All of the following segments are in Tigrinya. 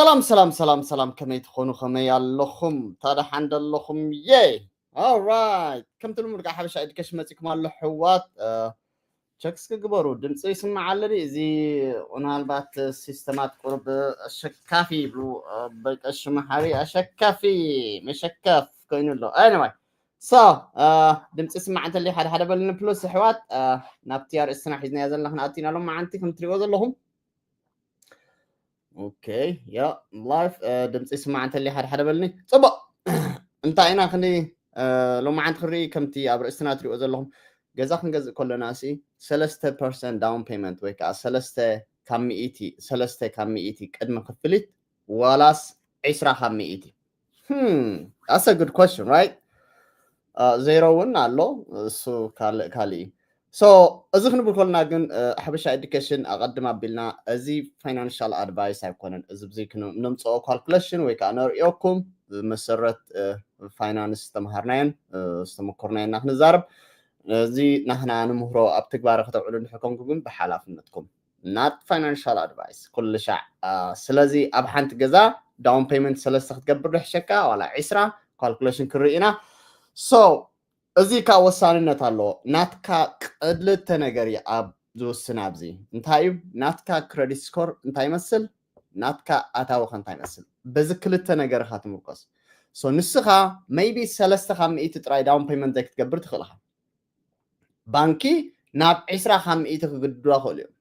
ሰላም ሰላም ሰላም ሰላም፣ ከመይ ትኾኑ? ከመይ ኣለኹም? ታዲያ ሓንደ ኣለኹም? የይ! Alright፣ ከምቲ ልሙድ ከዓ ሓበሻ ኤዱኬሽን መፂኩም ኣሎ ኣሕዋት። ቸክስ ክግበሩ፣ ድምፂ ይስማዕ ኣለኒ። እዚ ምናልባት ሲስተማት ቁርብ ኣሸካፊ ይብሉ፣ በቀሽ መሓሪ ኣሸካፊ መሸከፍ ኮይኑ ኣሎ። Anyway፣ so ድምፂ ስማዕ እንተልዩ ሓደ ሓደ በልኒ። ፕሉስ ኣሕዋት፣ ናብቲ ኣርእስትና ሒዝናዮ ዘለና ክንኣቲና ሎም መዓንቲ ከም ትሪእዎ ዘለኹም። ኦኬ፣ ያ፣ ላይፍ ድምፂ ስማዕ እንተልዩ ሓደ ሓደ በልኒ። ፅቡቅ፣ እንታይ ኢና ክንዲ ሎማዓንቲ ክንርኢ? ከምቲ ኣብ ርእስትና ትሪእዎ ዘለኹም፣ ገዛ ክንገዝእ ከለና ሲ ሰለስተ ፐርሰንት ዳውን ፔመንት ወይ ከዓ ሰለስተ ካብ ሚእቲ፣ ሰለስተ ካብ ሚእቲ ቅድሚ ክፍሊት ዋላስ ዒስራ ካብ ሚእቲ? That's a good question, right? ዜሮ እውን ኣሎ፣ እሱ ካልእ ካልእ እዩ። So እዚ ክንብል ከለና ግን ሓበሻ ኤዱኬሽን ኣቐድም ኣቢልና፣ እዚ ፋይናንሻል ኣድቫይስ ኣይኮነን። እዚ ብዚ ነምፅኦ ካልኩሌሽን ወይ ከዓ ነርእየኩም፣ መሰረት ፋይናንስ ዝተምሃርናዮን ዝተመኮርናዮና ክንዛረብ። እዚ ናህና ንምህሮ ኣብ ትግባረ ከተውዕሉ እንድሕር ኮንኩም ግን ብሓላፍነትኩም፣ not financial advice ኩሉ ሻዕ። ስለዚ ኣብ ሓንቲ ገዛ ዳውን ፔመንት ሰለስተ ክትገብር ድሕሸካ ዋላ ዒስራ፣ ካልኩሌሽን ክንርኢ ኢና። So እዚ ከዓ ወሳንነት ኣለዎ። ናትካ ክልተ ነገር እዩ ኣብ ዝውስን። ኣብዚ እንታይ እዩ? ናትካ ክረዲት ስኮር እንታይ ይመስል፣ ናትካ ኣታዊ ከ እንታይ ይመስል። በዚ ክልተ ነገር ኢኻ ትምርኮስ። So ንስኻ maybe ሰለስተ ካብ ሚእቲ ጥራይ ዳውን ፔመንት ዘይክትገብር ትኽእል ኢኻ። ባንኪ ናብ ዒስራ ካብ ሚእቲ ክግድዱ ይኽእሉ እዮም፣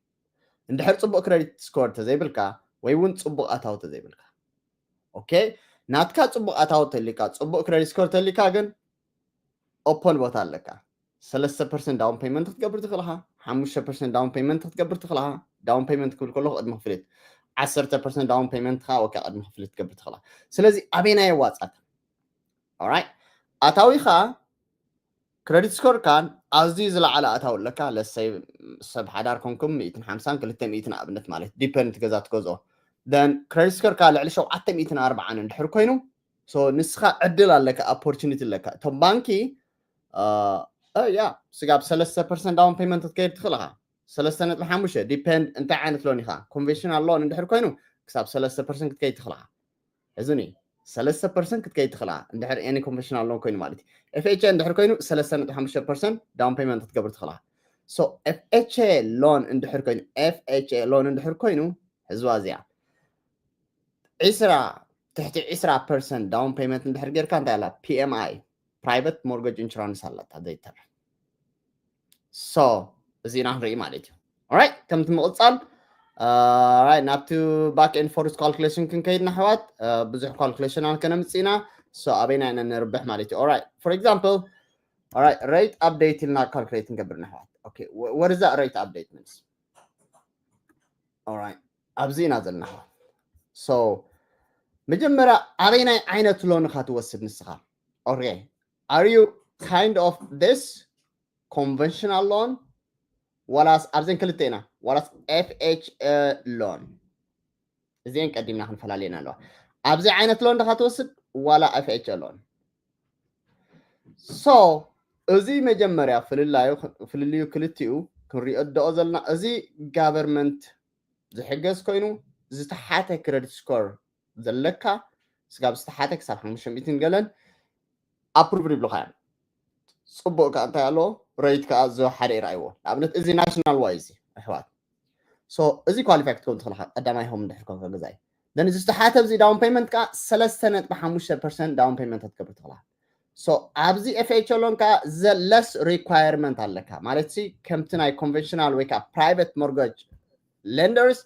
እንድሕር ፅቡቅ ክረዲት ስኮር ተዘይብልካ ወይ እውን ፅቡቅ ኣታዊ ተዘይብልካ። ኦኬ፣ ናትካ ፅቡቅ ኣታዊ ተሊካ፣ ፅቡቅ ክረዲት ስኮር ተሊካ ግን ኦፖን ቦታ ኣለካ። ሰለስተ ፐርሰንት ዳውን ፔመንት ክትገብር ትኽእል ኢኻ፣ ሓሙሽተ ፐርሰንት ዳውን ፔመንት ክትገብር ትኽእል ኢኻ። ዳውን ፔመንት ክብል ከለኹ ቅድሚ ክፍሊት፣ ዓሰርተ ፐርሰንት ዳውን ፔመንት ከዓ ወኪያ ቅድሚ ክፍሊት ክትገብር ትኽእል ኢኻ። ስለዚ ኣበይና የዋፅኣካ? Alright፣ ኣታዊኻ ክረዲት ስኮርካን ኣዝዩ ዝለዓለ ኣታዊ ኣለካ፣ ለሰይ ሰብ ሓዳር ኮንኩም ሚእትን ሓምሳን ክልተ ሚእትን ኣብነት ማለት ዲፐንድ ገዛ ትገዝኦ፣ then ክረዲት ስኮርካ ልዕሊ ሸውዓተ ሚእትን ኣርባዓን እንድሕር ኮይኑ፣ so ንስኻ ዕድል ኣለካ፣ ኦፖርቹኒቲ ኣለካ። እቶም ባንኪ ያ ስጋብ ሰለስተ ፐርሰንት ዳውን ፔመንት ክትከይድ ትኽእል ኢኻ። ሰለስተ ነጥቢ ሓሙሽተ ዲፐንድ እንታይ ዓይነት ሎን ኢኻ። ኮንቬንሽናል ሎን እንድሕር ኮይኑ ክሳብ ሰለስተ ፐርሰንት ክትከይድ ትኽእል ኢኻ። ሕዝኒ፣ ሰለስተ ፐርሰንት ክትከይድ ትኽእል ኢኻ፣ እንድሕር ኤኒ ኮንቨንሽናል ሎን ኮይኑ ማለት እዩ። ኤፍኤችኤ እንድሕር ኮይኑ ሰለስተ ነጥቢ ሓሙሽተ ፐርሰንት ዳውን ፔመንት ክትገብር ትኽእል ኢኻ። So ኤፍኤችኤ ሎን እንድሕር ኮይኑ፣ ኤፍኤችኤ ሎን እንድሕር ኮይኑ፣ ሕዝዋ እዚኣ ዒስራ፣ ትሕቲ ዒስራ ፐርሰንት ዳውን ፔመንት እንድሕር ጌርካ እንታይ ኣላ? ፒኤምኣይ፣ ፕራይቨት ሞርገጅ ኢንሹራንስ ኣላታ ዘይተርፍ። So እዚ ኢና ክንርኢ ማለት እዩ። Alright፣ ከምቲ ምቕፃል፣ right፣ ናብቲ ባክ ኤንድ ፎርስ ካልኩሌሽን ክንከይድ ንኣሕዋት፣ ብዙሕ ካልኩሌሽን ኣን ከነምፅእ ኢና። So ኣበይና ኢና ንርብሕ ማለት እዩ። Alright፣ for example፣ right፣ ሬት ኣፕዴት ኢልና ካልኩሌት ንገብር ንኣሕዋት። Okay፣ what is that rate update means? Alright፣ ኣብዚ ኢና ዘለና ኣሕዋት። So መጀመርያ ኣበይናይ ዓይነት ሎን ኢኻ ትወስድ ንስኻ? Okay፣ are you kind of this conventional loan ዋላስ ኣብዘን ክልተ ኢና ዋላስ ኤፍኤችኤ ሎን? እዚአን ቀዲምና ክንፈላለየን ኣለዋ። ኣብዚ ዓይነት ሎን ዲኻ ትወስድ ዋላ ኤፍኤችኤ ሎን? So እዚ መጀመርያ ፍልላዩ፣ ፍልልዩ ክልቲኡ ክንሪኦ ዝደኦ ዘለና፣ እዚ ጋቨርመንት ዝሕገዝ ኮይኑ ዝተሓተ ክረዲት ስኮር ዘለካ ስጋብ ዝተሓተ ክሳብ ሓሙሽተ ሚእትን ገለን ኣፕሩቭድ ይብሉካ እዮም። ፅቡቅ ከዓ እንታይ ኣለዎ? ሬት ከዓ ዝወሓደ ይረኣይዎ። ንኣብነት እዚ ናሽናል ዋይዝ ኣሕዋት። So እዚ ኳሊፋይ ክትከውን ትኽእል ኢኻ፣ ቀዳማይ ሆም እንድሕር ኮንካ ገዛኢ። Then እዚ ዝተሓተ ኣብዚ ዳውን ፔመንት ከዓ ሰለስተ ነጥቢ ሓሙሽተ ፐርሰንት ዳውን ፔመንት ክትገብር ትኽእል ኢኻ። So ኣብዚ ኤፍኤችኤ ሎን ከዓ ለስ ሪኳየርመንት ኣለካ ማለት ሲ ከምቲ ናይ ኮንቨንሽናል ወይ ከዓ ፕራይቨት ሞርገጅ ሌንደርስ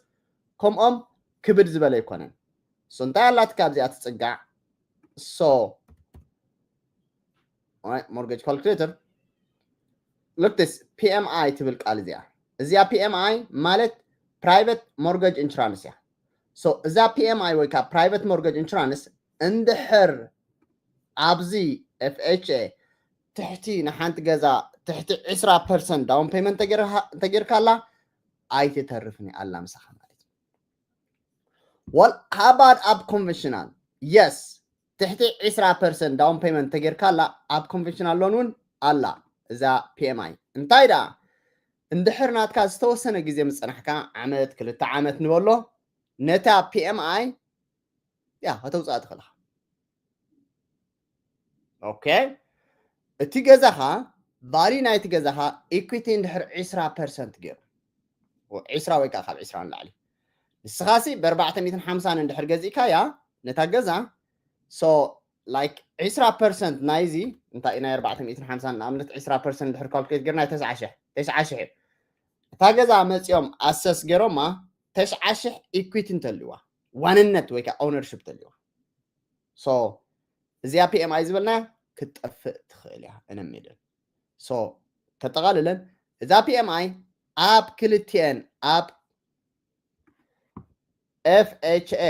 ከምኦም ክብድ ዝበለ ኣይኮነን። So እንታይ ኣላትካ ኣብዚኣ ትፅጋዕ? So ሞርገጅ ካልኩሌተር፣ look this፣ ፒኤምኣይ ትብል ቃል እዚኣ። እዚኣ ፒኤምኣይ ማለት ፕራይቨት ሞርገጅ ኢንሹራንስ እያ። So እዛ ፒኤምኣይ ወይ ከዓ ፕራይቨት ሞርገጅ ኢንሹራንስ እንድሕር ኣብዚ ኤፍኤችኤ ትሕቲ ንሓንቲ ገዛ ትሕቲ ዒስራ ፐርሰንት ዳውን ፔመንት ተጌርካላ ኣይትተርፍን ኣላ ምሳኻ ማለት እዩ። Well, how about ኣብ ኮንቨንሽናል? የስ፣ ትሕቲ ዒስራ ፐርሰንት ዳውን ፔመንት ተጌርካላ ኣብ ኮንቨንሽናል ሎን እውን ኣላ እዛ ፒኤምኣይ። እንታይ ደኣ እንድሕር ናትካ ዝተወሰነ ግዜ ምስ ጸናሕካ፣ ዓመት ክልተ ዓመት ንበሎ፣ ነታ ፒኤምኣይ ያ ከተውፅኣ ትኽእልኻ። ኦኬ፣ እቲ ገዛኻ፣ ቫሊ ናይቲ ገዛኻ ኢኩዊቲ እንድሕር ዕስራ ፐርሰንት ገይሩ፣ ዕስራ ወይ ከዓ ካብ ዕስራ ንላዕሊ፣ ንስኻሲ ብኣርባዕተ ሚእትን ሓምሳን እንድሕር ገዚእካያ ነታ ገዛ፣ ሶ ላይክ ዕስራ ፐርሰንት ናይዚ እንታይ፣ ናይ ኣርባዕተ ሚእትን ሓምሳን ንኣብነት ዕስራ ፐርሰንት እንድሕር ካልኩሌት ገርና ተስዓ ሽሕ፣ ተስዓ ሽሕ እዩ። እታ ገዛ መፂኦም ኣሰስ ገይሮማ ተስዓ ሽሕ ኢኩዊቲ እንተልዋ፣ ዋንነት ወይ ከዓ ኦነርሽፕ ተልዋ፣ ሶ እዚኣ ፒኤምኣይ ዝበልና ክትጠፍእ ትኽእል እያ እነሚድን። ሶ ተጠቓልለን እዛ ፒኤምኣይ ኣብ ክልቲኤን ኣብ ኤፍኤችኤ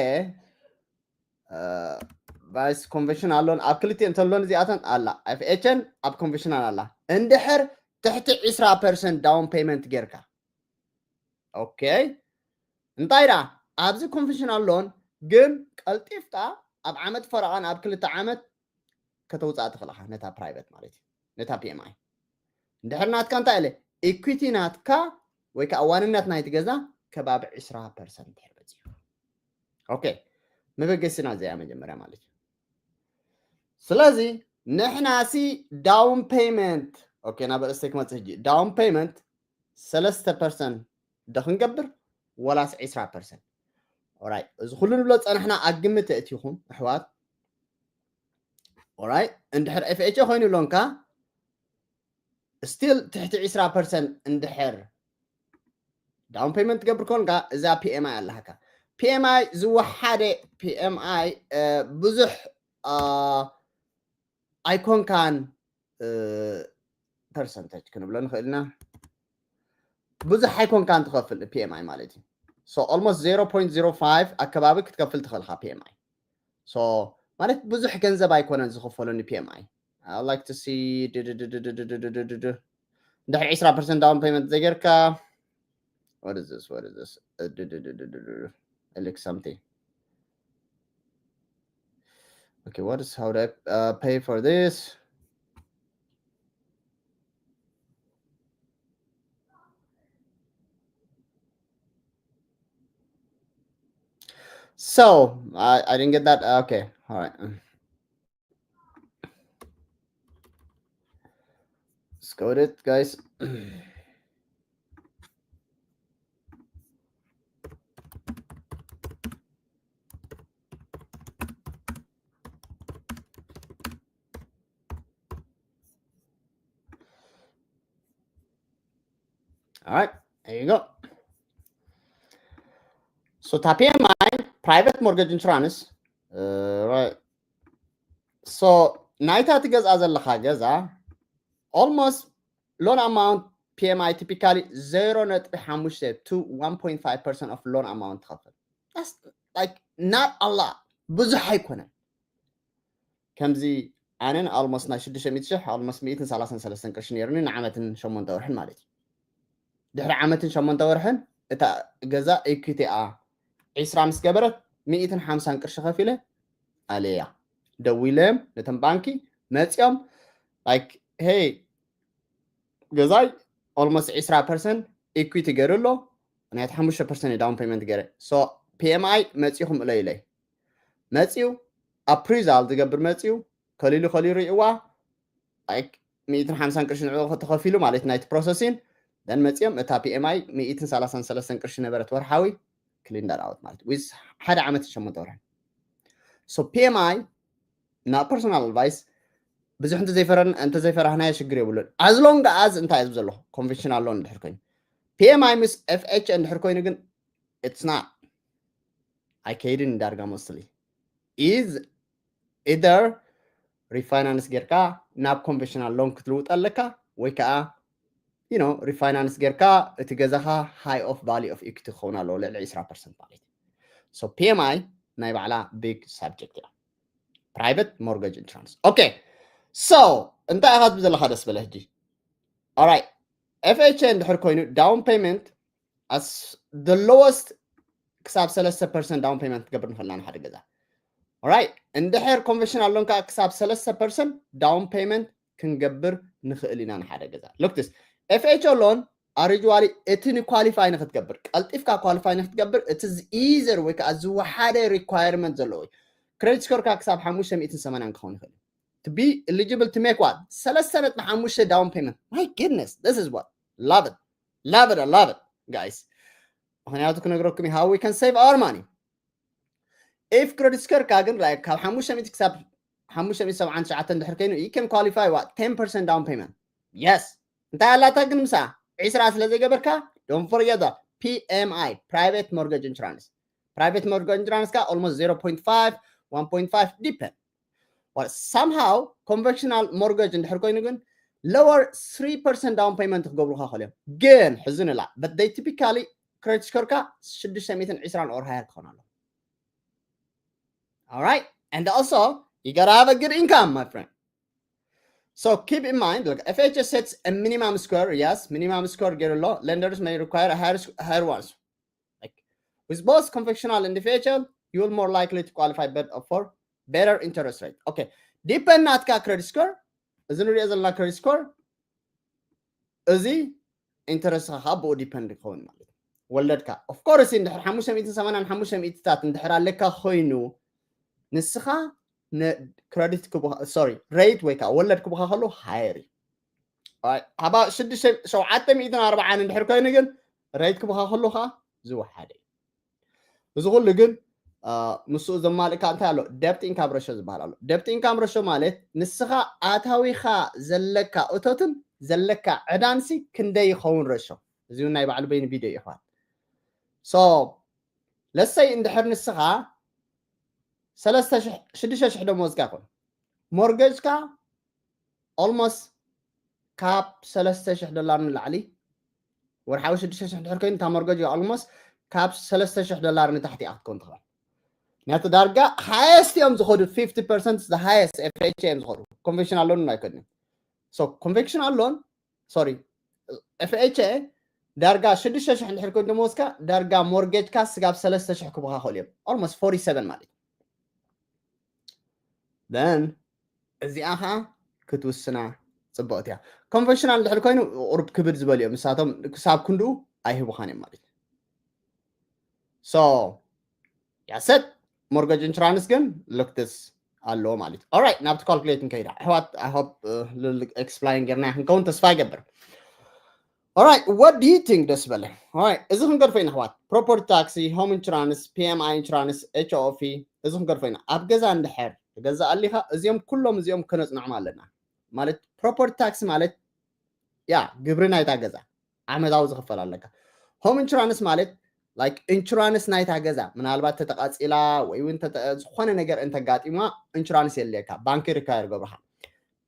ቫይስ ኮንቨንሽን ኣሎን ኣብ ክልቲኤን እንተሎን እዚኣተን ኣላ ኤፍኤችን ኣብ ኮንቨንሽናል ኣላ። እንድሕር ትሕቲ ዕስራ ፐርሰንት ዳውን ፔመንት ጌርካ፣ ኦኬ፣ እንታይ ደኣ ኣብዚ ኮንቨንሽናል ሎን ግን ቀልጢፍካ ኣብ ዓመት ፈረቓን ኣብ ክልተ ዓመት ከተውፅኣ ትኽእልኻ ነታ ፕራይቨት ማለት እዩ፣ ነታ ፒኤምኣይ። እንድሕር ናትካ እንታይ ኢለ ኢኩዊቲ ናትካ ወይ ከዓ ዋንነት ናይቲ ገዛ ከባቢ ዕስራ ፐርሰንት እንድሕር በፂሑ፣ ኦኬ፣ መበገሲና እዚኣ መጀመርያ ማለት እዩ። ስለዚ ንሕና ሲ ዳውን ፔመንት፣ ኦኬ፣ ናብ ርእሰይ ክመፅእ ሕጂ፣ ዳውን ፔመንት ሰለስተ ፐርሰንት ዶ ክንገብር ወላስ ዕስራ ፐርሰንት? ኦራይት፣ እዚ ኩሉ ንብሎ ፀናሕና ኣብ ግምት ኣእቲኹም ኣሕዋት። ኦራይት፣ እንድሕር ኤፍኤችኤ ኮይኑ ሎንካ ስቲል ትሕቲ ዕስራ ፐርሰንት እንድሕር ዳውን ፔመንት ትገብር ኮንካ እዛ ፒኤምኣይ ኣለሃካ። ፒኤምኣይ ዝወሓደ ፒኤምኣይ ብዙሕ ኣይኮንካን፣ ፐርሰንተጅ ክንብሎ ንኽእል ኢና። ብዙሕ ኣይኮንካን ትኸፍል ፒኤምኣይ ማለት እዩ። So almost zero point zero five ኣከባቢ ክትከፍል ትኽእልካ ፒኤምኣይ። So ማለት ብዙሕ ገንዘብ ኣይኮነን ዝኽፈሎ ን ፒኤምኣይ። I like to see ድሕሪ ዕስራ ፐርሰንት ዳውን ፔመንት ዘገርካ what is this? What is this? It looks something. Okay, what is, how do I uh, pay for this? So I, I didn't get that. Okay, all right. Let's go with it, guys. All right, there you go. So እታ ፒኤምኣይ private mortgage insurance, right? So ናይታ ትገዝኣ ዘለኻ ገዛ almost loan amount ፒኤምኣይ typically zero ነጥቢ ሓሙሽተ to one point five percent of loan amount ትኸፍል። That's like not a lot፣ ብዙሕ ኣይኮነን። ከምዚ ኣነን almost ናይ ሽዱሽተ ሚእቲ ሽሕ almost ሚእትን ሰላሳን ሰለስተን ቅርሺ ነይሩኒ ንዓመትን ሸሞንተ ወርሕን ማለት እዩ። ድሕሪ ዓመትን ሸሞንተ ወርሕን እታ ገዛ ኢኩዊቲኣ ዕስራ ምስ ገበረት ሚእትን ሓምሳን ቅርሺ ከፊለ ኣለያ። ደዊሎም ነቶም ባንኪ መፂኦም like hey ገዛይ almost ዕስራ ፐርሰንት ኢኩዊቲ ገይሩ ኣሎ፣ ናይ ሓሙሽተ ፐርሰንት ዳውን ፔመንት ገይረ። So ፒኤምኣይ መፂኹም እለዩለይ። መፂኡ ኣፕሪዛል ዝገብር መፂኡ ከሊሉ ከሊሉ ሪእዋ like ሚእትን ሓምሳን ቅርሺ ንዕኡ ተኸፊሉ ማለት ናይቲ ፕሮሰሲን then መፂኦም እታ ፒኤምኣይ ሚእትን ሰላሳን ሰለስተን ቅርሺ ነበረት ወርሓዊ ክሊን ዳት ኣውት ማለት with ሓደ ዓመት ሸሞንተ ወርሒ። So ፒኤምኣይ ናብ personal advice ብዙሕ እንተዘይፈረን እንተዘይፈራህናዮ ሽግር የብሉን። As long as እንታይ እዩ ዘለኹ ኮንቨንሽናል ሎን እንድሕር ኮይኑ ፒኤምኣይ ምስ ኤፍኤች እንድሕር ኮይኑ ግን it's not ኣይከይድን ዳርጋ mostly is either refinance ጌርካ ናብ ኮንቨንሽናል ሎን ክትልውጥ ኣለካ ወይ ከዓ you know refinance ጌርካ እቲ ገዛኻ high of value of equity ክኸውን ኣለዎ ልዕሊ ዕስራ ፐርሰንት ማለት እዩ። So ፒኤምኣይ ናይ ባዕላ big subject እያ። Private mortgage insurance. Okay, so እንታይ ኢኻ ትብል ዘለኻ ደስ በለ ሕጂ? Alright, ኤፍኤችኤ እንድሕር ኮይኑ down payment as the lowest ክሳብ ሰለስተ ፐርሰንት down payment ክትገብር ንኽእል ኢና ንሓደ ገዛ። Alright, እንድሕር ኮንቨንሽናል ሎን ከዓ ክሳብ ሰለስተ ፐርሰንት down payment ክንገብር ንኽእል ኢና ንሓደ ገዛ። Look this, ኤፍኤችኤ ሎን ኣሪጅዋሊ እቲ ንኳሊፋይ ንክትገብር ቀልጢፍካ ኳሊፋይ ንክትገብር እቲ easier ወይ ከዓ ዝወሓደ ሪኳየርመንት ዘለዎ እዩ። credit score ካ ክሳብ ሓሙሽተ ሚእትን ሰማንያን ክኸውን ይኽእል እዩ። To be eligible to make what? ሰለስተ ነጥቢ ሓሙሽተ down payment. My goodness, this is what? Love it. Love it, I love it, guys. ምኽንያቱ ክነግረኩም እዩ how we can save our money. If credit score ካ ግን like ካብ ሓሙሽተ ሚእቲ ክሳብ ሓሙሽተ ሚእቲ ሰብዓን ትሽዓተን እንድሕር ኮይኑ you can qualify what? ten percent down payment. Yes. እንታይ ኣላታ ግን ምሳ ዕስራ ስለ ዘይገበርካ don't forget that P M I, private mortgage insurance. Private mortgage insurance ካ almost zero point five, one point five depend. Well, somehow conventional mortgage እንድሕር ኮይኑ ግን lower three percent down payment ክገብሩካ ከልዮም ግን ሕዝን ላ but they typically credit score ካ ሽዱሽተ ሚእትን ዕስራን or higher ክኾን ኣሎ. All right, and also you gotta have a good income, my friend. So keep in mind, look, F H A sets a minimum score. Yes, minimum score ገይሩ ኣሎ. Lenders may require a higher, higher ones. Like with both conventional and F H L, you will more likely to qualify better for better interest rate. Okay, depend ናትካ credit score፣ እዚ ንሪኦ ዘለና credit score፣ እዚ interest ኻ ብኡ depend ክኸውን ማለት እዩ። ወለድካ of course እንድሕር ሓሙሽተ ሚእትን ሰማንያን ሓሙሽተ ሚእትታት እንድሕር ኣለካ ኮይኑ ንስኻ credit ክቡኻ፣ sorry፣ rate ወይ ከዓ ወለድ ክቡኻ ከሎ higher እዩ። ኣባ ሽዱሽተ ሸውዓተ ሚእትን ኣርባዓን እንድሕር ኮይኑ ግን rate ክቡኻ ከሎ ከዓ ዝወሓደ እዩ። እዚ ኩሉ ግን ምስኡ ዘማልእካ እንታይ ኣሎ? Debt income ratio ዝበሃል ኣሎ። Debt income ratio ማለት ንስኻ ኣታዊኻ ዘለካ እቶትን ዘለካ ዕዳንሲ ክንደይ ይኸውን ratio። እዚ እውን ናይ ባዕሉ በይኑ ቪድዮ እዩ ይኾን። So let's say እንድሕር ንስኻ ሰለስተ ሽሕ ሽዱሽተ ሽሕ ደሞዝካ ይኹን mortgage ካ almost ካብ ሰለስተ ሽሕ ዶላር ንላዕሊ ወርሓዊ ሽዱሽተ ሽሕ ድሕር ኮይኑ እታ mortgage almost ካብ ሰለስተ ሽሕ ዶላር ንታሕቲ እያ ክትከውን ትኽእል። ነቲ ዳርጋ highest እዮም ዝኸዱ፣ fifty percent the highest F H A እዮም ዝኸዱ። Conventional loan ኣይኮድን። So conventional loan፣ sorry፣ F H A ዳርጋ ሽዱሽተ ሽሕ እንድሕር ኮይኑ ደሞዝካ ዳርጋ mortgage ካ ስጋብ ሰለስተ ሽሕ ክቡኻ ክእሉ እዮም። Almost forty seven ማለት እዩ። Then እዚኣ ኸዓ ክትውስና ፅብቕቲ እያ። Conventional እንድሕር ኮይኑ ቁሩብ ክብድ ዝበሉ እዮም። ንሳቶም ክሳብ ክንድኡ ኣይህቡኻን እዮም ማለት እዩ። So ያሰት mortgage insurance ግን look this ኣለዎ ማለት እዩ። Alright፣ ናብቲ calculate ንከይዳ ኣሕዋት። I hope explain ጌርና ክንከውን ተስፋ ይገብር። Alright, what do you think ደስ በለ? Alright፣ እዚ ክንገድፎ ኢና ኣሕዋት። Property tax፣ home insurance፣ P M I insurance፣ H O F፣ እዚ ክንገድፎ ኢና። ኣብ ገዛ እንድሕር ትገዝእ ኣሊኻ እዚኦም ኩሎም እዚኦም ከነፅንዖም ኣለና። ማለት property tax ማለት ያ ግብሪ ናይታ ገዛ ዓመታዊ ዝኽፈል ኣለካ። Home insurance ማለት like insurance ናይታ ገዛ ምናልባት ተተቃፂላ ወይ እውን ዝኾነ ነገር እንተጋጢማ insurance የድልየካ፣ ባንኪ require ይገብርካ።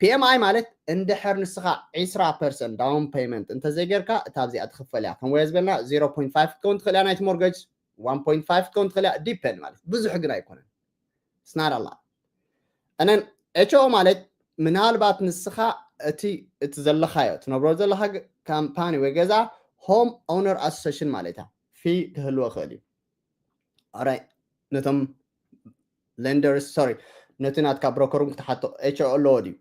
P M I ማለት እንድሕር ንስኻ ዕስራ percent down payment እንተዘይጌርካ እታ ኣብዚኣ ትኽፈል እያ። ከም ወየ ዝበልና zero point five ክትከውን ትኽእል እያ ናይቲ mortgage፣ one point five ክትከውን ትኽእል እያ፣ depend ማለት ብዙሕ ግን ኣይኮነን። It's not a lot። And then H O ማለት ምናልባት ንስኻ እቲ እቲ ዘለኻዮ ትነብሮ ዘለኻ company ወይ ገዛ home owner association ማለት እያ። Fee ክህልዎ ይኽእል እዩ። Alright፣ ነቶም lenders፣ sorry፣ ነቲ ናትካ broker እውን ክትሓቶ H O ኣለዎ ድዩ?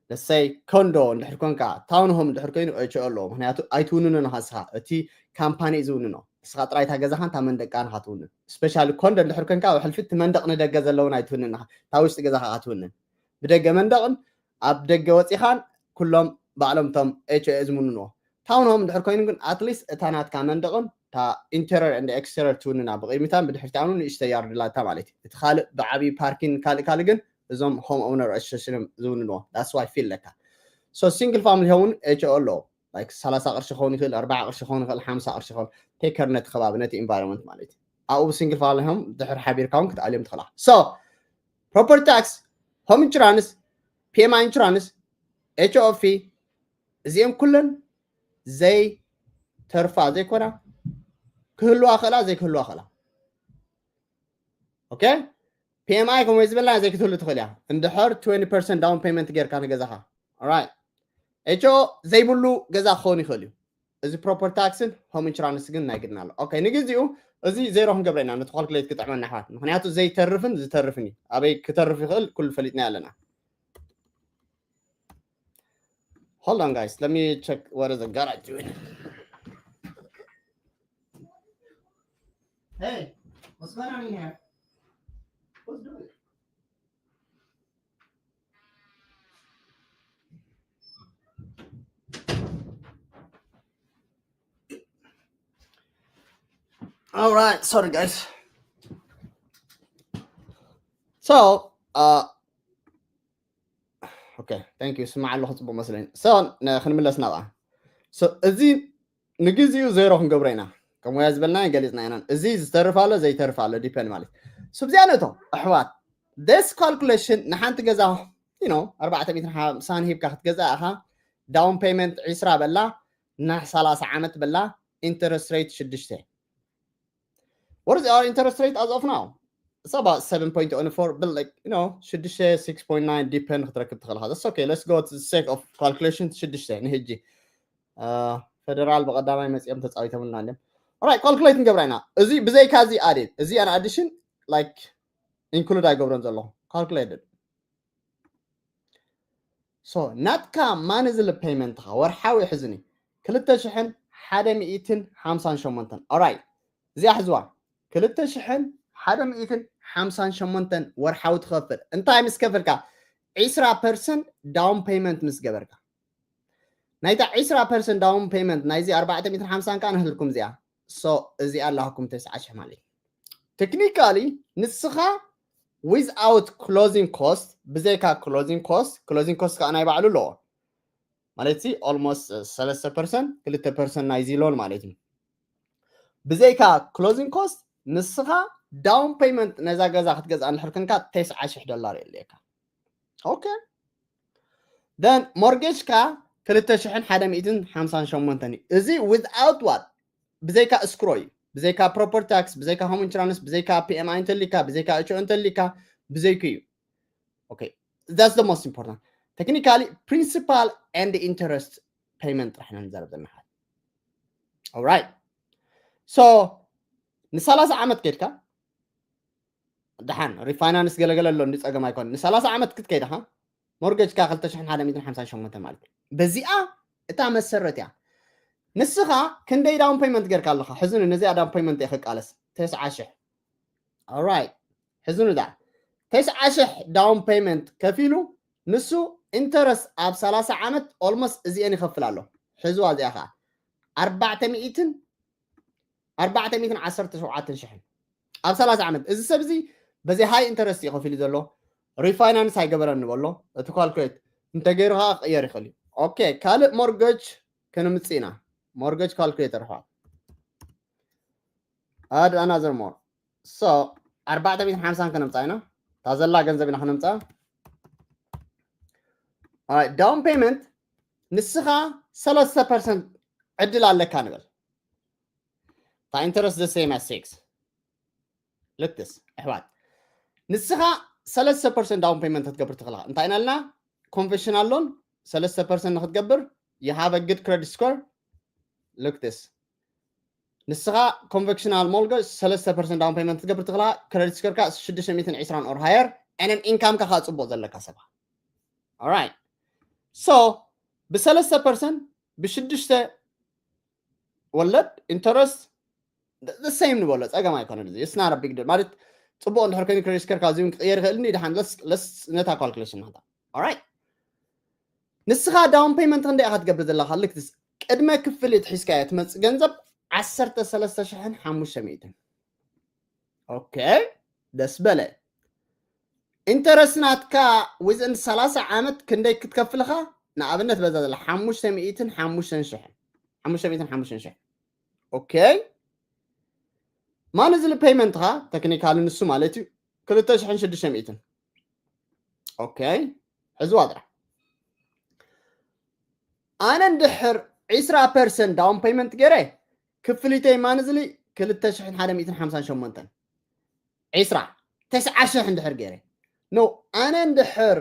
Let's say condo እንድሕር ኮንካ፣ town home እንድሕር ኮይኑ H O ኣለዎ። ምክንያቱ ኣይትውንኖ ንኻ ንስኻ፣ እቲ company እዩ ዝውንኖ። ንስኻ ጥራይ እታ ገዛኻን እታ መንደቃን ኢኻ ትውንን። Especially condo እንድሕር ኮንካ ኣብ ሕልፊ እቲ መንደቕ ንደገ ዘለውን ኣይትውንን ኢኻ። እታ ውሽጢ ገዛኻ ኢኻ ትውንን። ብደገ መንደቕን ኣብ ደገ ወፂኻን ኩሎም ባዕሎም እቶም H O ዝምንዎ። Town home እንድሕር ኮይኑ ግን at least እታ ናትካ መንደቕን እታ interior and exterior ትውንና ብቕድሚታን ብድሕሪታን ንእሽተይ yard ኣላታ ማለት እዩ። እቲ ካልእ ብዓብዪ parking ካልእ ካልእ ግን እዞም home owner association እዮም ዝውንንዎ። That's why fee ኣለካ። So single family home እውን H O ኣለዎ። Like ሰላሳ ቅርሺ ክኸውን ይኽእል፣ ኣርባዓ ቅርሺ ክኸውን ይኽእል፣ ሓምሳ ቅርሺ ክኸውን፣ take care ነቲ ከባቢ ነቲ environment ማለት እዩ። ኣብኡ ብ single family home ድሕር ሓቢርካ እውን ክትኣልዮም ትኽእላ። So property tax፣ home insurance፣ P M I insurance፣ H O F፣ እዚኦም ኩለን ዘይተርፋ ዘይኮና፣ ክህልዋ ክእላ ዘይክህልዋ ክእላ። Okay፣ P M I ከምኡ ዝበልና ዘይክትህሉ ትኽእል እያ እንድሕር twenty percent down payment ጌርካ ንገዛኻ። Alright፣ H O ዘይብሉ ገዛ ክኸውን ይኽእል እዩ። እዚ property tax ን home insurance ግን ናይ ግድና ኣሎ። Okay፣ ንግዚኡ እዚ zero ክንገብረ ኢና፣ ነቲ calculate ክጥዕመና ኣሕዋት፣ ምክንያቱ ዘይተርፍን ዝተርፍን እዩ። ኣበይ ክተርፍ ይኽእል ኩሉ ፈሊጥና ኣለና። Hold on, guys. Let me check what is the garage doing. Hey, what's going on in here? Who's doing it? All right, sorry guys. So, uh, okay, thank you. ስማዕ ኣለኹ፣ ጽቡቕ መስለኒ። So ን- ክንምለስ ናብኣ። So እዚ ንግዜኡ ዜሮ ክንገብሮ ኢና። ከም ወያ ዝበልና ገሊጽና ኢና። እዚ ዝተርፍ ኣሎ ዘይተርፍ ኣሎ፣ ዲፐንድ ማለት። So እዚኣ ነቶ ኣሕዋት፣ this calculation ንሓንቲ ገዛ you know ኣርባዕተ ሚእትን ሓምሳን ሂብካ ክትገዛ ኢኻ፣ down payment ዒስራ በላ፣ ን ሰላሳ ዓመት በላ፣ interest rate ሽዱሽተ። What is our interest rate as of now? It's about seven point oh four, but like, you know, ሽዱሽተ፣ six point nine depend ክትረክብ ትኽእል ኢኻ። That's okay. Let's go to the sake of calculation ሽዱሽተ ንህጂ። ፈደራል ብቐዳማይ መጺኦም ተጻዊቶምልና እንድዮም። Alright, calculate ንገብራ ኢና። እዚ ብዘይካ እዚ ኣዴት፣ እዚ an addition like include ኣይገብሮን ዘለኹ። Calculated. So ናትካ monthly payment ኻ ወርሓዊ ሕዝኒ ክልተ ሽሕን ሓደ ሚእትን ሓምሳን ሸሞንተን። Alright, እዚኣ ሕዝዋ። ክልተ ሽሕን ሓደ ሚእትን ሓምሳን ሸሞንተን ወርሓዊ ትኸፍል። እንታይ ምስ ከፈልካ? ዒስራ percent down payment ምስ ገበርካ። ናይታ ዒስራ percent down payment ናይዚ ኣርባዕተ ሚእትን ሓምሳን ከኣ ንህልኩም እዚኣ። So እዚኣ ኣላኩም ተስዓ ሽሕ ማለት እዩ። Technically ንስኻ without closing cost፣ ብዘይካ closing cost፣ closing cost ከኣ ናይ ባዕሉ ኣለዎ ማለት ሲ almost ሰለስተ percent፣ ክልተ percent ናይዚ loan ማለት እዩ። ብዘይካ closing cost ንስኻ down payment ነዛ ገዛ ክትገዝኣ እንድሕር ኮንካ ተስዓ ሽሕ ዶላር የድልየካ። Okay, then mortgage ካ ክልተ ሽሕን ሓደ ሚእትን ሓምሳን ሸሞንተን እዩ። እዚ without what? ብዘይካ escrow እዩ። ብዘይካ property tax፣ ብዘይካ home insurance፣ ብዘይካ P M I እንተሊካ፣ ብዘይካ H O እንተሊካ፣ ብዘይኩ እዩ። Okay, that's the most important. Technically principal and interest payment ጥራሕ ኢና ንዛረብ ዘለና። Alright, so ንሰላሳ ዓመት ከድካ ደሓን refinance ገለገለ ኣሎ፣ እንዲ ጸገም ኣይኮን። ንሰላሳ ዓመት ክትከይድ ኢኻ፣ mortgage ካ ክልተ ሽሕን ሓደ ሚእትን ሓምሳን ሸሞንተ ማለት እዩ። በዚኣ እታ መሰረት እያ። ንስኻ ክንደይ down payment ጌርካ ኣለኻ? ሕዝኑ ነዚኣ down payment እየ ክቃለስ፣ ተስዓ ሽሕ። Alright, ሕዝኑ ዳ ተስዓ ሽሕ down payment ከፊሉ፣ ንሱ interest ኣብ ሰላሳ ዓመት almost እዚኤን ይኸፍል ኣሎ። ሕዝዋ እዚኣ ኸዓ ኣርባዕተ ሚእትን ኣርባዕተ ሚእትን ዓሰርተ ሸውዓተን ሽሕን ኣብ ሰላሳ ዓመት። እዚ ሰብ እዚ በዚ high interest እዩ ከፊሉ ዘሎ። Refinance ኣይገበረን ንበሎ፣ እቲ calculate እንተገይሩ ኸዓ ክቕየር ይኽእል እዩ። Okay, ካልእ mortgage ከነምጽእ ኢና። Mortgage calculator ኸዓ add another more። So ኣርባዕተ ሚእትን ሓምሳን ከነምጽኣ ኢና። እታ ዘላ ገንዘብ ኢና ከነምጽኣ። Alright, down payment ንስኻ ሰለስተ percent ዕድል ኣለካ ንበል። እታ interest the same as six። Look this ኣሕዋት፣ ንስኻ ሰለስተ percent down payment ክትገብር ትኽእል ኢኻ። እንታይ ኢና ኢልና? Conventional loan ሰለስተ percent ንክትገብር you have a good credit score. Look this፣ ንስኻ conventional mortgage ሰለስተ percent down payment ክትገብር ትኽእል ኢኻ። Credit score ካ ሽዱሽተ ሚእትን ዕስራን or higher፣ and then income ካ ጽቡቕ ዘለካ ሰብ። Alright, so ብሰለስተ percent ብሽዱሽተ ወለድ interest the same ንበሎ፣ ጸገም ኣይኮነን። እዚ it's not a big deal ማለት ጽቡቕ እንድሕር ኮይኑ credit score ካ እዚውን ክቕየር ይኽእል እንዲ ደሓን። Let's let's ነታ calculation ናታ። Alright፣ ንስኻ down payment ክንደይ ኢኻ ትገብር ዘለኻ? ልክትስ ቅድመ ክፍሊት ሒዝካዮ ትመጽእ ገንዘብ ዓሰርተ ሰለስተ ሽሕን ሓሙሽተ ሚእትን። Okay፣ ደስ በለ። Interest ናትካ within ሰላሳ ዓመት ክንደይ ክትከፍል ኢኻ? ንኣብነት በዛ ዘላ ሓሙሽተ ሚእትን ሓሙሽተን ሽሕን፣ ሓሙሽተ ሚእትን ሓሙሽተን ሽሕን። Okay፣ monthly payment ኻ technically ንሱ ማለት እዩ ክልተ ሽሕን ሽዱሽተ ሚእትን። Okay፣ ሕዝዋ ጥራሕ። ኣነ እንድሕር ዕስራ percent down payment ገይረ፣ ክፍሊተይ monthly ክልተ ሽሕን ሓደ ሚእትን ሓምሳን ሸሞንተን። ዕስራ፣ ተስዓ ሽሕ እንድሕር ገይረ። No፣ ኣነ እንድሕር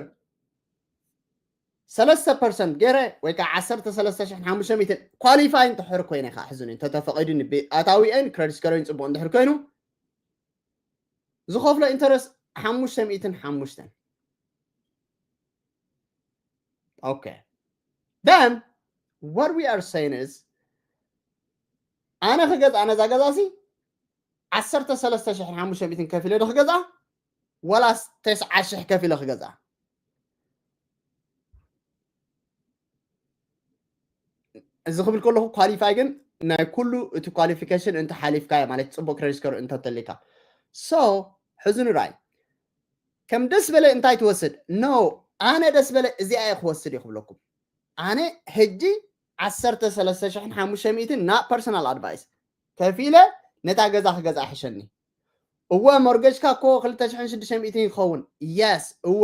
ሰለስተ percent ገይረ ወይ ከዓ ዓሰርተ ሰለስተ ሽሕን ሓሙሽተ ሚእትን qualify እንድሕር ኮይነ ከዓ ሕዝኒ፣ እንተተፈቒዱኒ ብኣታዊአን credit score ን ጽቡቕ እንድሕር ኮይኑ፣ ዝኸፍሎ interest ሓሙሽተ ሚእትን ሓሙሽተን። Okay፣ then what we are saying is፣ ኣነ ክገዝኣ ነዛ ገዛ ሲ ዓሰርተ ሰለስተ ሽሕን ሓሙሽተ ሚእትን ከፊለ ዶ ክገዝኣ፣ ወላስ ተስዓ ሽሕ ከፊለ ክገዝኣ? እዚ ክብል ከለኹ qualify ግን ናይ ኩሉ እቲ qualification እንተ ሓሊፍካዮ ማለት ጽቡቕ credit score እንተተሊካ። So ሕዚ ንራይ ከም ደስ በለ እንታይ ትወስድ? No ኣነ ደስ በለ እዚኣ እየ ክወስድ እየ ክብለኩም። ኣነ ሕጂ ዓሰርተ ሰለስተ ሽሕን ሓሙሽተ ሚእትን ናብ personal advice ከፊለ ነታ ገዛ ክገዛ ሕሸኒ። እወ ሞርገጅካ እኮ ክልተ ሽሕን ሽዱሽተ ሚእትን ይኸውን። Yes እወ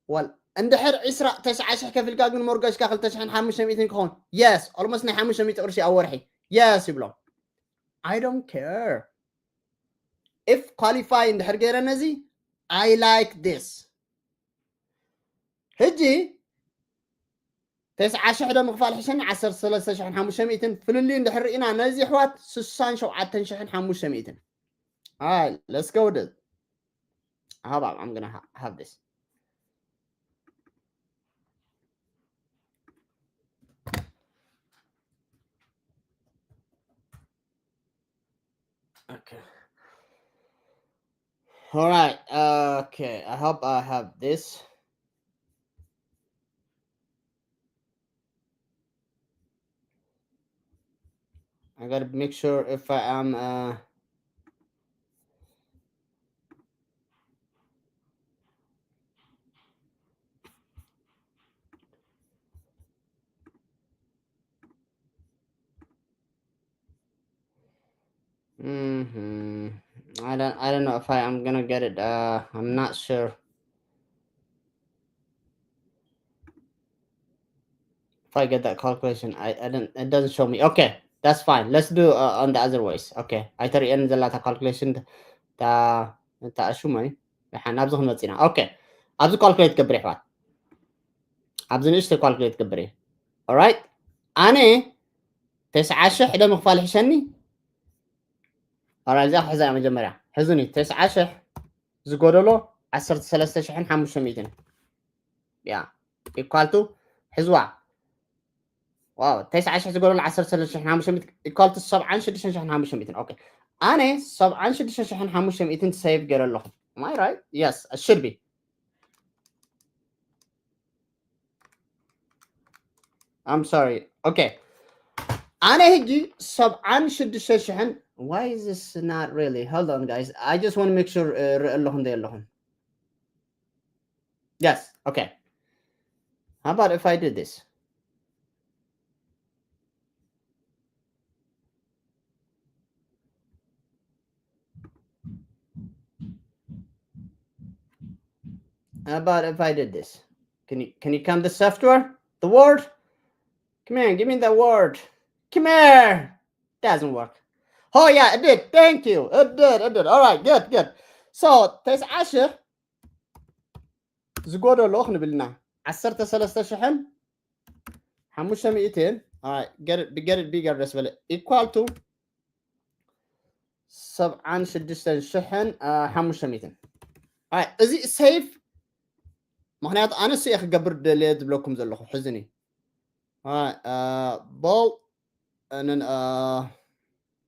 ዋል እንድሕር ዕስራ ተስዓ ሽሕ ከፊልካ ግን ሞርገጅካ ክልተ ሽሕን ሓሙሽተ ሚእትን ክኸውን። Yes almost ናይ ሓሙሽተ ሚእቲ ቅርሺ ኣብ ወርሒ። Yes ይብሎም። I don't care if qualify እንድሕር ገይረ ነዚ I like this። ሕጂ ተስዓ ሽሕ ዶ ምኽፋል ሕሸኒ ዓሰርተ ሰለስተ ሽሕን ሓሙሽተ ሚእትን ፍልልይ እንድሕር ርኢና ነዚ ኣሕዋት ስሳን ሸውዓተን ሽሕን ሓሙሽተ ሚእትን። Alright, let's go with it. How about I'm gonna ha- have this. Okay. All right. Okay. I hope I have this. I gotta make sure if I am. Uh, Mm-hmm. I don't I don't know if I am gonna get it. Uh, I'm not sure. If I get that calculation, I, I don't it doesn't show me. Okay, that's fine. Let's do uh, on the other ways. Okay. I tell you in the latter calculation. Ta ta shumai. Dሓን ኣብዚ ክንመጽእ ኢና። Okay. ኣብዚ calculate ገብር ይሕዋት። ኣብዚ ንእሽተይ calculate ገብር። Alright. ኣነ ተስዓ ሽሕ ዶ ምኽፋል ይሕሸኒ? Alright፣ እዚኣ ክሕዛ እያ መጀመርያ። ሕዝኒ ተስዓ ሽሕ ዝጎደሎ ዓሰርተ ሰለስተ ሽሕን ሓሙሽተ ሚእትን። ያ equal to ሕዝዋ ዋው ተስዓ ሽሕ ዝጎደሎ ዓሰርተ ሰለስተ ሽሕን ሓሙሽተ ሚእትን equal to ሰብዓን ሽዱሽተ ሽሕን ሓሙሽተ ሚእትን። Okay ኣነ ሰብዓን ሽዱሽተ ሽሕን ሓሙሽተ ሚእትን save ገይረ ኣለኹ። Am I right? Yes, it should be. I'm sorry. Okay. ኣነ ሕጂ ሰብዓን ሽዱሽተ ሽሕን why is this not really? Hold on guys. I just want to make sure ርኢ ኣለኹ እንደ ኣለኹም. Yes. Okay. How about if I did this? How about if I did this? Can you can you come the software? The word? Come here, give me the word. Come here. Doesn't work. Oh yeah, it did. Thank you. It did. It did. All right, good, good. So ተስዓ ሽሕ ዝጎደሎ ክንብልና ዓሰርተ ሰለስተ ሽሕን ሓሙሽተ ሚእትን። All right, get it, get it bigger ደስ በለ equal to ሰብዓን ሽዱሽተን ሽሕን ሓሙሽተ ሚእትን። All right, እዚ save ምክንያቱ ኣነስ እየ ክገብር ደልየ ዝብለኩም ዘለኹ ሕዝኒ። All right, uh, bolt and then uh,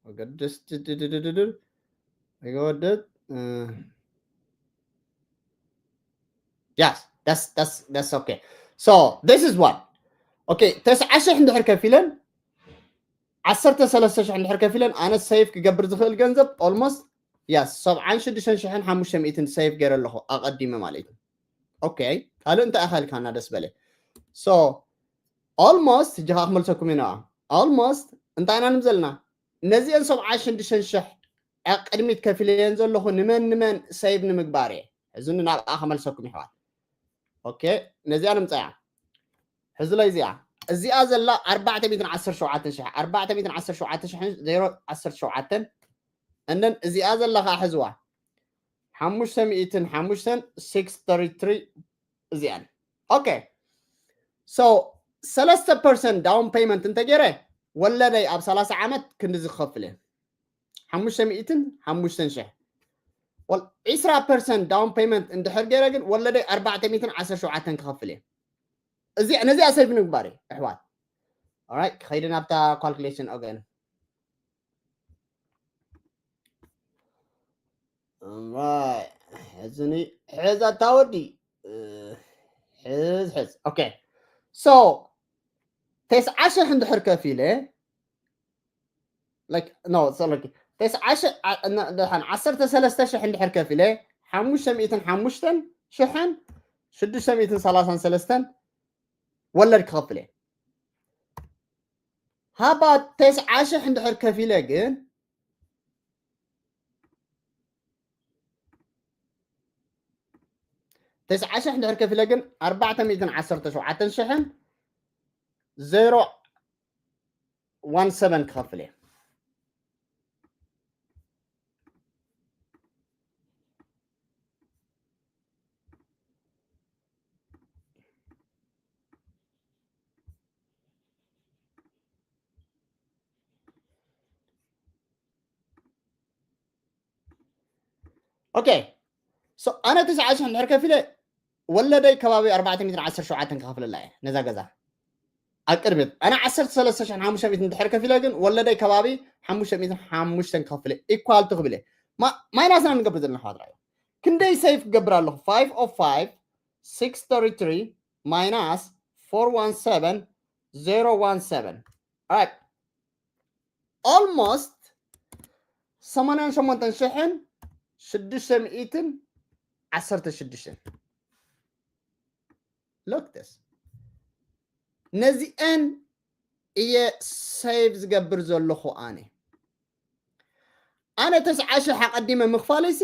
okay, just I go with that. Uh, yes, that's that's that's okay. So this is what. Okay, ተስዓ ሽሕ እንድሕር ከፊለን ዓሰርተ ሰለስተ ሽሕ እንድሕር ከፊለን ኣነ save ክገብር ዝኽእል ገንዘብ almost yes ሰብዓን ሽዱሽተ ሽሕን ሓሙሽተ ሚእትን save ገይረ ኣለኹ ኣቐዲመ ማለት እዩ። Okay ካልእ እንታይ ኣኻልካና ደስ በለ። So almost ሕጂ ከዓ ክመልሰኩም ኢና። Almost እንታይ ኢና ንብል ዘለና? ነዚአን ሰብዓ ሽዱሽተ ሽሕ ቅድሚት ከፊለየን ዘለኹ ንመን ንመን save ንምግባር እየ። ሕዚ ንናብኣ ከመልሰኩም ይሕዋት። Okay ነዚኣ ንምፀያ። ሕዚ ላይ እዚኣ እዚኣ ዘላ ኣርባዕተ ሚእትን ዓሰርተ ሸውዓተን ሽሕ ኣርባዕተ ሚእትን ዓሰርተ ሸውዓተ ሽሕ ዜሮ ዓሰርተ ሸውዓተ and then እዚኣ ዘላ ከዓ ሕዝዋ ሓሙሽተ ሚእትን ሓሙሽተን six thirty three እዚኣን። Okay so ሰለስተ percent down payment እንተገይረ ወለደይ ኣብ ሰላሳ ዓመት ክንዲ ዝኸፍል እየ ሓሙሽተ ሚእትን ሓሙሽተን ሽሕ። Well ዒስራ percent down payment እንድሕር ገይረ ግን ወለደይ ኣርባዕተ ሚእትን ዓሰርተ ሸውዓተን ክኸፍል እየ። እዚ ነዚኣ save ንምግባር እዩ ኣሕዋት። All right ክኸይድ ናብታ calculation again። All right ሕዝኒ ሕዝ ኣታ ወዲ ሕዝ ሕዝ። Okay so ተስዓ ሽሕ እንድሕር ከፊለ like no so like ተስዓ ሺሕ ዓ- ነ- ደሓን ዓሰርተ ሰለስተ ሺሕ እንድሕር ከፊለ ሓሙሽተ ሚእትን ሓሙሽተን ሽሕን ሽዱሽተ ሚእትን ሰላሳን ሰለስተን ወለድ ክኸፍል እየ። ሃባ ተስዓ ሺሕ እንድሕር ከፊለ ግን ተስዓ ሺሕ እንድሕር ከፊለ ግን ኣርባዕተ ሚእትን ዓሰርተ ሸውዓተን ሽሕን ዜሮ ዋን ሰቨን ክኸፍል እየ። ኦኬ so ኣነ ተስዓ ሺሕ እንድሕር ከፊለ ወለደይ ከባቢ ኣርባዕተ ሚእትን ዓሰርተ ሸውዓተን ክኸፍለላ እየ ነዛ ገዛ ኣብ ቅድሚት ኣነ ዓሰርተ ሰለስተ ሺሕን ሓሙሽተ ሚእትን እንድሕር ከፊለ ግን ወለደይ ከባቢ ሓሙሽተ ሚእትን ሓሙሽተን ክኸፍል እየ equal to ክብል እየ። ማ- ማይናስና ንገብር ዘለና ኣሕዋት ራእዩ ክንደይ save ክገብር ኣለኹ five oh five six thirty three minus four one seven zero one seven right almost ሰማንያን ሸሞንተን ሽሕን ሽዱሽተ ሚእትን ዓሰርተ ሽዱሽተን look this ነዚአን እየ save ዝገብር ዘለኹ ኣነ ኣነ ተስዓ ሽሕ ኣቐዲመ ምኽፋለይሲ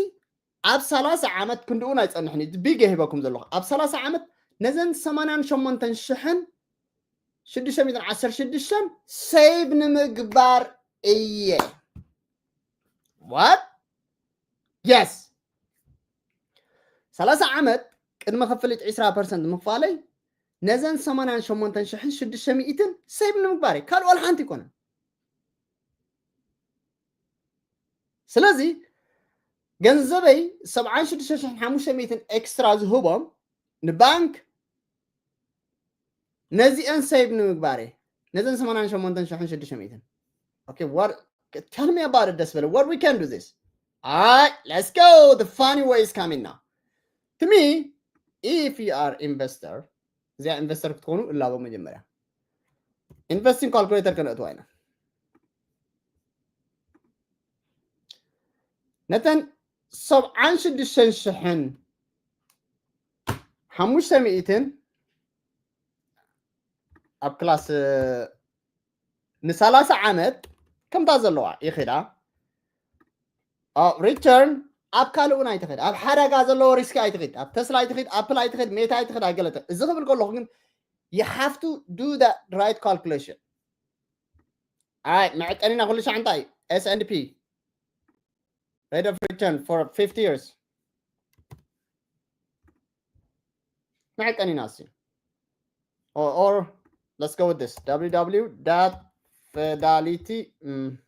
ኣብ ሰላሳ ዓመት ክንድኡን ኣይጸንሕን እዩ big ሂበኩም ዘለኹ ኣብ ሰላሳ ዓመት ነዘን ሰማንያን ሸሞንተን ሽሕን ሽዱሽተ ሚእትን ዓሰርተ ሽዱሽተን save ንምግባር እየ what yes ሰላሳ ዓመት ቅድሚ ክፍሊት ዕስራ ፐርሰንት ምኽፋለይ ነዘን ሰማንያን ሸሞንተን ሽሕን ሽዱሽተ ሚእትን save ንምግባር እዩ ካልእ ዋላ ሓንቲ ይኮነን ስለዚ ገንዘበይ ሰብዓን ሽዱሽተ ሽሕን ሓሙሽተ ሚእትን extra ዝህቦም ንባንክ ነዚአን save ንምግባር እየ ነዘን ሰማንያን ሸሞንተን ሽሕን ሽዱሽተ ሚእትን okay what tell me about it ደስ በለ what we can do this all right let's go the funny way is coming now to me if you are investor እዚኣ ኢንቨስተር ክትኮኑ እላቦ መጀመርያ ኢንቨስቲንግ ካልኩሌተር ከነእትዋ ኢና ነተን ሰብዓን ሽዱሽተን ሽሕን ሓሙሽተ ሚእትን ኣብ ክላስ ንሰላሳ ዓመት ከምታ ዘለዋ ይኽዳ return ኣብ ካልእ እውን ኣይትኽድ ኣብ ሓደጋ ዘለዎ ሪስኪ ኣይትኽድ ኣብ ተስላ ኣይትኽድ ኣፕል ኣይትኽድ ሜታ ኣይትኽድ ኣይገለተ እዚ ክብል ከለኹ ግን you have to do that right calculation ኣይ መዕቀኒና ኩሉ ሻዕ እንታይ S and P rate of return for fifty years መዕቀኒና ሲ or, or let's go with this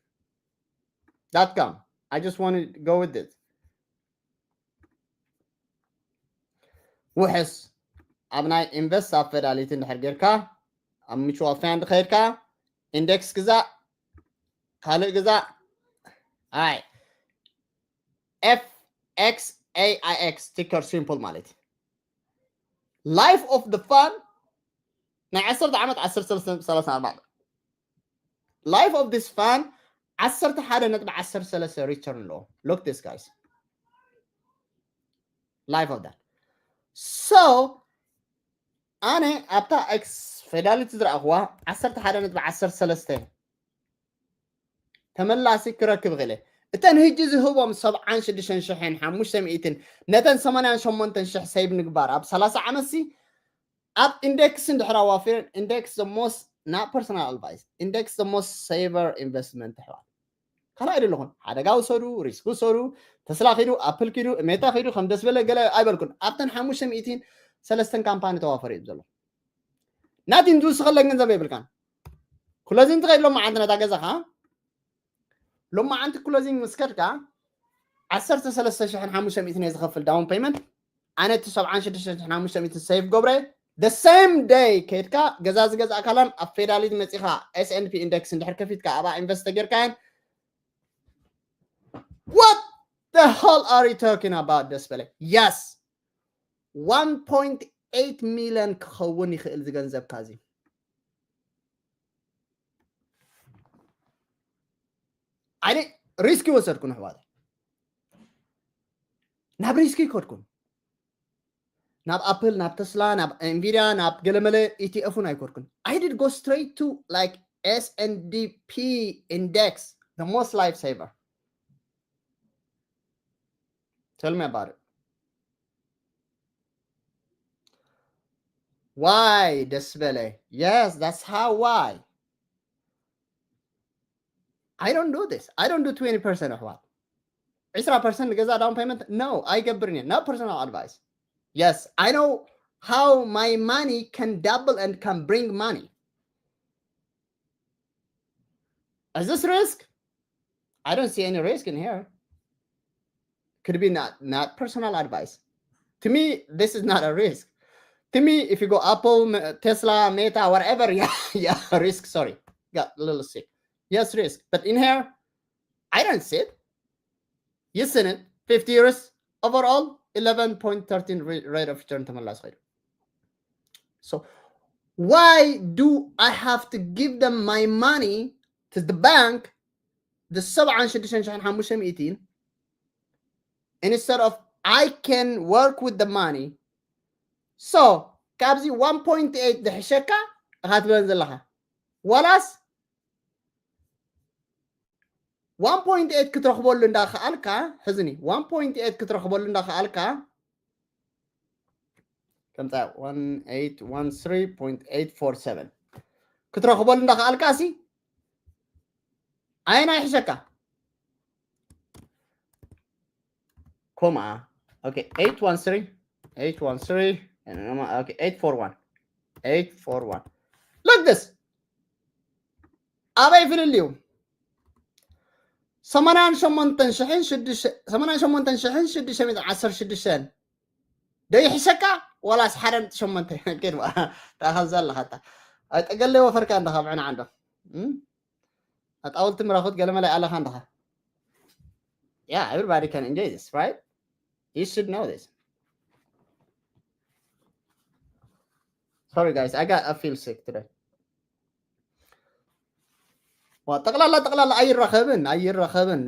www.fidelity.com I just want to go with this ውሕስ ኣብ ናይ ኢንቨስት ኣብ ፌዳሊቲ እንድሕር ጌርካ ኣብ ሚቹዋል ፋንድ ከይድካ ኢንዴክስ ግዛእ ካልእ ግዛእ ኣይ F X A I X ticker symbol ማለት እዩ life of the fund ናይ ዓሰርተ ዓመት ዓሰርተ ሰለስተ ነጥቢ ሰላሳ ኣርባዕተ life of this fund ዓሰርተ ሓደ ነጥቢ ዓሰርተ ሰለስተ return ኣለዎ look this guys life of that so ኣነ ኣብታ ኤክስ ፌዳሊቲ ዝረኣኽዋ ዓሰርተ ሓደ ነጥቢ ዓሰርተ ሰለስተ ተመላሲ ክረክብ ኽእለ እተን ህጂ ዝህቦም ሰብዓን ሽዱሽተን ሽሕን ሓሙሽተ ሚእትን ነተን ሰማንያን ሸሞንተን ሽሕ ሰይብ ንግባር ኣብ ሰላሳ ዓመት ሲ ኣብ ኢንዴክስ እንድሕር ኣዋፊረን index the most not personal advice index the most saver investment ኣሕዋት ካልእ ኣይደለኹን ሓደጋ ውሰዱ ሪስክ ውሰዱ ተስላ ኪዱ ኣፕል ኪዱ ሜታ ኪዱ ከም ደስ በለ ገለ ኣይበልኩን ኣብተን ሓሙሽተ ሚእትን ሰለስተን ካምፓኒ ተዋፈሩ እዩ ዘሎ ናቲን ዝውስኸለን ገንዘብ የብልካን ክሎዚንግ ትኸይድ ሎመዓንቲ ነታ ገዛኻ ሎመዓንቲ ክሎዚንግ ምስ ከድካ ዓሰርተ ሰለስተ ሽሕን ሓሙሽተ ሚእትን እየ ዝኸፍል down payment ኣነ እቲ ሰብዓን ሽዱሽተ ሽሕን ሓሙሽተ ሚእትን save ገብረ the same day ከድካ ገዛ ዝገዛእካላን ኣብ ፌዳሊቲ መፂኻ S and P index እንድሕር ከፊትካ ኣብኣ ኢንቨስት ተጌርካየን what the hell are you talking about ደስ በለ yes one point eight million ክኸውን ይኽእል ዝገንዘብካ እዚ ኣነ ሪስክ ይወሰድኩን ኣሕዋት ናብ ሪስክ ይከድኩን ናብ ኣፕል ናብ ተስላ ናብ ኤንቪድያ ናብ ገለመለ ኢቲኤፍን ኣይኮድኩን I did go straight to like S and P index the most life saver tell me about it why ደስ በለ yes that's how why I don't do this I don't do twenty percent ኣሕዋት ዕስራ percent ገዛ down payment no ኣይገብርን እየ no personal advice yes I know how my money can double and can bring money is this risk I don't see any risk in here could be not not personal advice to me this is not a risk to me if you go apple tesla meta whatever yeah yeah risk sorry got a little sick yes risk but in here I don't see it you seen it fifty years overall eleven point thirteen rate of return ተመላስ ኸይዱ so why do I have to give them my money to the bank the ሰብዓን ሽዱሽተን ሽሕን ሓሙሽተ ሚእትን instead of I can work with the money so ካብዚ one point eight ዝሕሸካ ኢኻ ትብለን ዘለኻ ዋላስ one point eight ክትረኽበሉ እንዳኸኣልካ ሕዝኒ one point eight ክትረኽበሉ እንዳኸኣልካ ከምፃ one eight one three point eight four seven ክትረኽበሉ እንዳኸኣልካ ሲ ኣየና ይሕሸካ ኮማ okay eight one three eight one three okay eight four one eight four one look this ኣበይ ፍልልዩ ሰማንያን ሸሞንተን ሽሕን ሽዱሽተ ሰማንያን ሸሞንተን ሽሕን ሽዱሽተ ሚእትን ዓሰርተ ሽዱሽተን ዶ ይሕሸካ ዋላስ ሓደን ሸሞንተ ኬድ ታኸዛ ኣለኻ ታ ኣይጠገለይ ወፈርካ እንደ ካብ ዕና ዓንዶ ኣጣውልቲ ምራኹት ገለመላይ ኣለኻ እንደ yeah everybody can enjoy this right you should know this sorry guys I got I feel sick today ጠቅላላ ጠቅላላ ኣይራኸብን ኣይራኸብን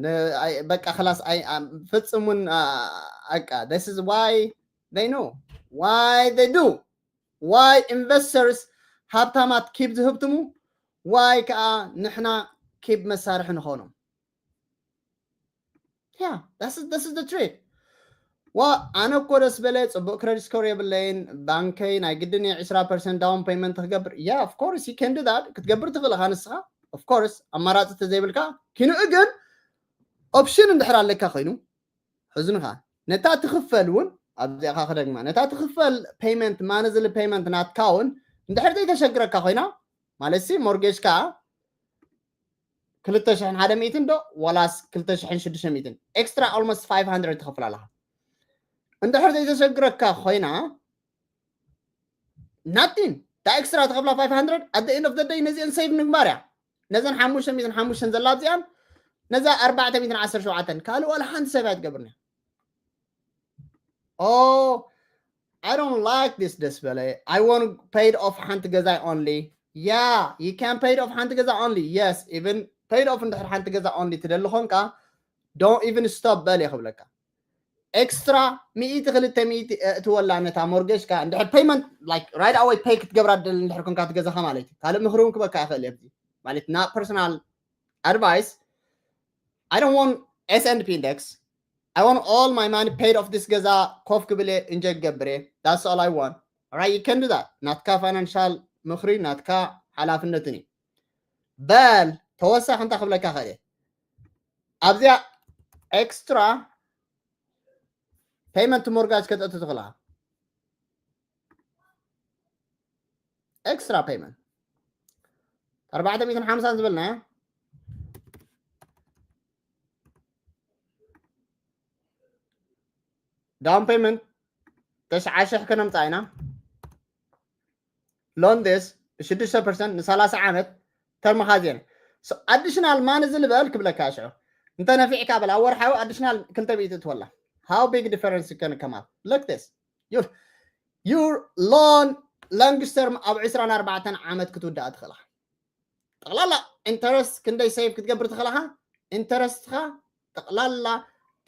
በቃ ክላስ ፍፅሙን በቃ this is why they know why they do why investors ሃብታማት ኪብ ዝህብትሙ why ከዓ ንሕና ኪብ መሳርሒ ንኾኖም yeah this is the trick ዋ ኣነ እኮ ደስ በለ ፅቡቅ credit score የብለይን ባንከይ ናይ ግድን የ ዕስራ percent down payment ክገብር yeah of course you can do that ክትገብር ትኽእል ኢኻ ንስኻ of course ኣማራፂ ተዘይብልካ ኪንኡ ግን option እንድሕር ኣለካ ኮይኑ ሕዝንኻ ነታ ትኽፈል እውን ኣብዚኣኻ ክደግማ ነታ ትኽፈል payment monthly payment ናትካ እውን እንድሕር ዘይተሸግረካ ኮይና ማለት ሲ mortgage ካ ክልተ ሽሕን ሓደ ሚእትን ዶ ዋላስ ክልተ ሽሕን ሽዱሽተ ሚእትን extra almost five hundred ትኸፍል ኣለኻ እንድሕር ዘይተሸግረካ ኮይና nothing ታ extra ትኸፍላ five hundred at the end of the day ነዚአን save ምግባር እያ ነዘን ሓሙሽተ ሚእትን ሓሙሽተን ዘላ ኣብዚኣን ነዛ ኣርባዕተ ሚእትን ዓሰርተ ሸውዓተን ካልእ ዋላ ሓንቲ save ኣይትገብርን እያ oh I don't like this ደስ በለ I want paid off ሓንቲ ገዛይ only yeah you can paid off ሓንቲ ገዛ only yes even paid off እንድሕር ሓንቲ ገዛ only ትደሊ ኾንካ don't even stop በል እየ ክብለካ extra ሚእቲ ክልተ ሚእቲ እትወላ ነታ mortgage ካ እንድሕር payment like right away pay ክትገብራ ትደሊ እንድሕር ኮንካ ትገዛኻ ማለት እዩ ካልእ ምኽሪ እውን ክበካ ይኽእል እየ ማለት not personal advice I don't want S and P index I want all my money paid off this ገዛ ኮፍ ክብል እየ እንጀ ክገብር እየ that's all I want right you can do that ናትካ financial ምኽሪ ናትካ ሓላፍነትን እዩ በል ተወሳኺ እንታይ ክብለካ ኽእል ኣብዚኣ extra payment mortgage ከተእቱ ትኽእላ extra payment ኣርባዕተ ሚእትን ሓምሳን ዝበልናያ down payment ተሽዓ ሽሕ ከነምፃ ኢና loan this ብሽዱሽተ percent ንሰላሳ ዓመት term ኻ ዜን additional money ዝልበል ክብለካ ሽዑ እንተ ነፊዕካ በል ኣብ ወርሓዊ additional ክልተ ሚእቲ እትወላ how big difference can come up look this your your loan long term ኣብ ዕስራን ኣርባዕተን ዓመት ክትውዳእ ትኽእላ ጠቕላላ interest ክንደይ save ክትገብር ትኽእላኻ interest ኻ ጠቕላላ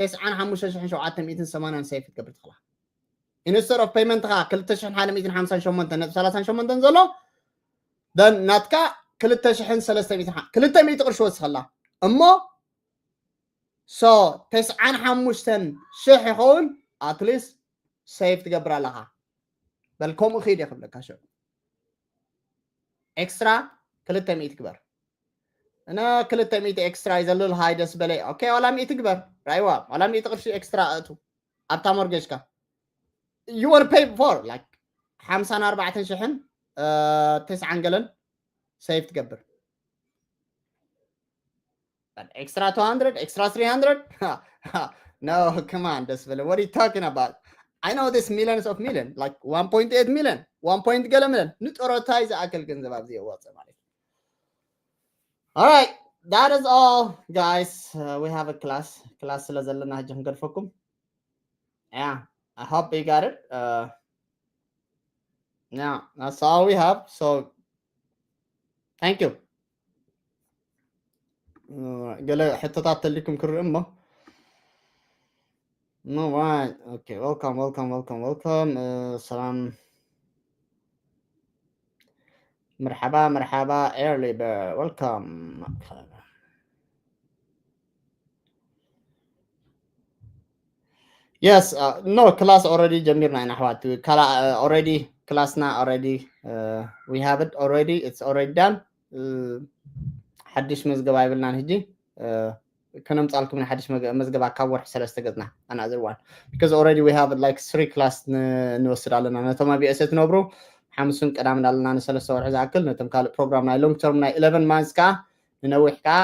ተስዓን ሓሙሽተ ሽሕን ሸውዓተ ሚእትን ሰማንያን save ክትገብር ትኽእላ። Instead of payment ኻ ክልተ ሽሕን ሓደ ሚእትን ሓምሳን ሸሞንተን ነጥቢ ሰላሳን ሸሞንተን ዘሎ then ናትካ ክልተ ሽሕን ሰለስተ ሚእትን ሓ- ክልተ ሚእቲ ቅርሺ ወስኸላ እሞ so ተስዓን ሓሙሽተን ሽሕ ይኸውን at least save ትገብር ኣለኻ። በል ከምኡ ኺድ እየ ክብለካ ሽዑ extra ክልተ ሚእቲ ግበር እና ክልተ ሚእቲ extra እዩ ዘሎ ሃይ ደስ በለይ okay ዋላ ሚእቲ ግበር ራይዋ ዋላ ሚእቲ ቅርሺ extra ኣእቱ ኣብታ mortgage ካ you want pay for like ሓምሳን ኣርባዕተን ሽሕን ተስዓን ገለን save ትገብር extra two hundred extra three hundred no come on ደስ በለ what are you talking about I know this millions of million like one point eight million one point ገለ million ንጥሮታ እዩ ዝኣክል ገንዘብ ኣብዚ የዋፀ ማለት እዩ all right that is all guys uh, we have a class class ስለ ዘለና ሕጂ ክንገድፈኩም yeah I hope you got it uh, yeah that's all we have so thank you ገለ ሕቶታት ተሊኩም ክርኢ እሞ All right. Okay. Welcome. Welcome. Welcome. Welcome. Uh, ሰላም. መርሓባ መርሓባ early bird. Welcome. Yes, uh, no class already ጀሚርና ኢና ኣሕዋት ካላ uh, already class ና already uh, we have it already it's already done uh, ሓድሽ መዝገብ ኣይብልናን ሕጂ uh, ከነምፃልኩም ናይ ሓድሽ መዝገባ ካብ ወርሒ ሰለስተ ገፅና ኣናዘር ዋን because already we have like three class ንወስድ ኣለና ነቶም ኣብ ዩኤስኤ ትነብሩ ሓሙስን ቀዳምን ኣለና ንሰለስተ ወርሒ ዝኣክል ነቶም ካልእ ፕሮግራም ናይ long term ናይ eleven months ከዓ ንነዊሕ ከዓ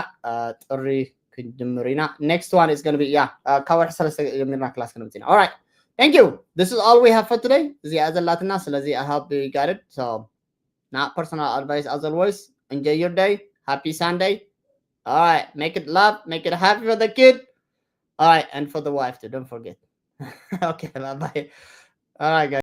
ጥሪ ክንጅምር ኢና next one is gonna be yeah ካብ ወርሒ ሰለስተ ጀሚርና ክላስ ክንምፅ ኢና all right thank you this is all we have for today እዚኣ ዘላትና ስለዚ I hope you got it so not personal advice as always enjoy your day happy Sunday all right make it love make it happy for the kid all right and for the wife too don't forget okay bye bye all right guys